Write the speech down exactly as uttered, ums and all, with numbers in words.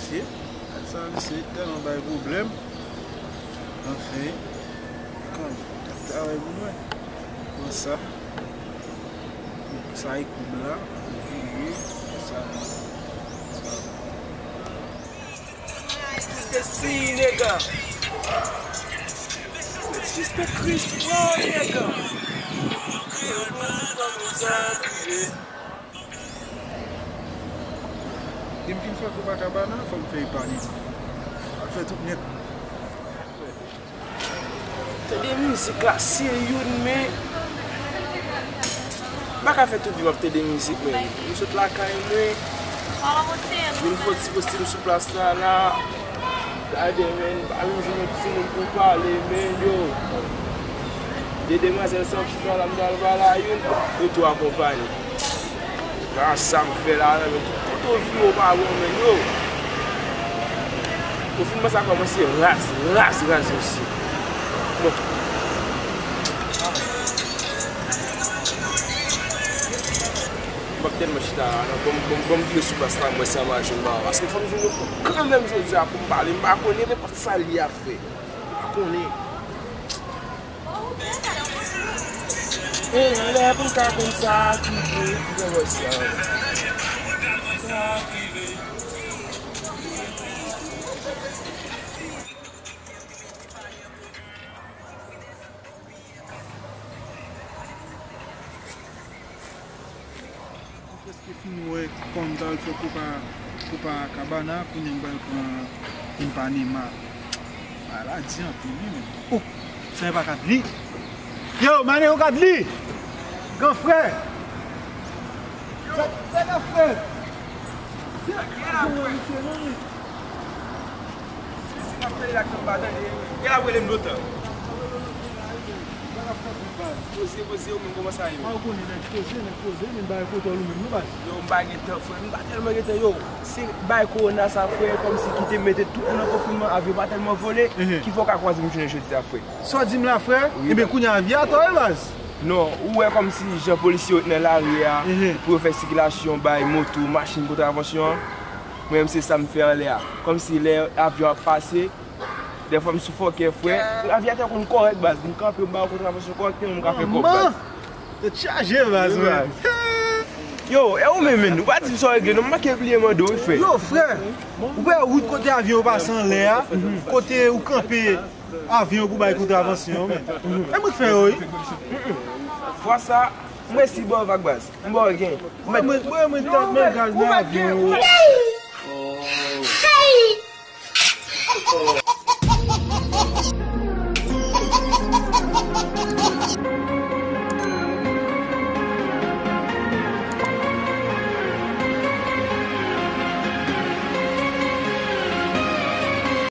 Mesye, sa misye tèlman bay pwoblèm. Anfen, kanmenm, t ap travay pou mwen. Bon, sa, sa e koub la, vire, sa. Destiny, nèg. Disrespect Chris Brown, nèg. Depi m fin fè kou pa Kabana, fò m fè Ipani. Al fè tout nèt. Tande mizik la, se youn, men m pa ka fè tout vi m ap tande mizik, men m sot lakay mwen, vin fè yon ti poste m sou plas la, la. Gade, men, m pa menm jwenn yon timoun pou pale, men, yo. De demwazèl sa ap chita la, m t al pale a youn, yo tou akonpaye. Gad sa m fè la, la, men tout kote w vire w pa bon, men yo. Konfinman sa kòmanse raz, raz, raz, mesye. Bon. M ap tèlman chita la, non, bon, bon, bon, m vire sou plas la, m wè si m a jwenn ba, paske fò m jwenn yon kou kanmenm jodi a pou m pale, m pa konnen nenpòt sa li ap fè. M pa konnen. E lè pou m ka konn sa ki vre, m te wè sa. Mwen prèske fin wè kòm m t al fè kou pa, kou pa Kabana, kounye a m pral pran Impanema. Maladi anpil, wi, men. Oh! Sa e pa Kadly? Yo, Mane, ou Kadly? Gran frè! Sa, sa k ap fèt? Se, se, se, se, non, men. Ti mesye k ap pale la k nan pa tande, e l ap rele m lontan. Poze, poze, ou menm, kòman sa ye? A, ou konnen nèg poze, nèg poze, men bay kontwòl ou menm, non, baz? Yo, m pa gen tan, frè, m pa tèlman gen tan, yo. Se bay kowona sa, frè, kòmsi ki te mete tout moun an konfinman, avyon pa tèlman vole, ki fè w ka kwaze m jounen jodi a, frè. Sa w di m la, frè? Wi, baz. Ebyen, kounye a, avyatò, wi, baz. Non, ou wè kòmsi jan polisye yo t nan lari a, pou yo fè sikilasyon, bay moto, machin kontravansyon an. Mwen menm se sa m fè anlè a. Kòmsi lè avyon ap pase, dèfwa m sou fòkè, frè. Avyatè konn kòrèk, baz. M kanpe, m ba yo kontravansyon kòrèkteman, m ka fè kòb, baz. Tèt chaje, baz, wi, mwen. Yo, e ou menm, menm, ou pa di m sa w regle, non, m manke bliye mande w, wi, frè. Yo, frè, ou wè wout kote avyon yo pase anlè a, kote ou kanpe, avyon pou bay kontravansyon, men. E mwen k fè yo, wi. Fwa sa, m resi ba w vag, baz. M ba w gen. Mwen, mwen, mwen, mwen, mwen, mwen, gaz nan avyon, wi.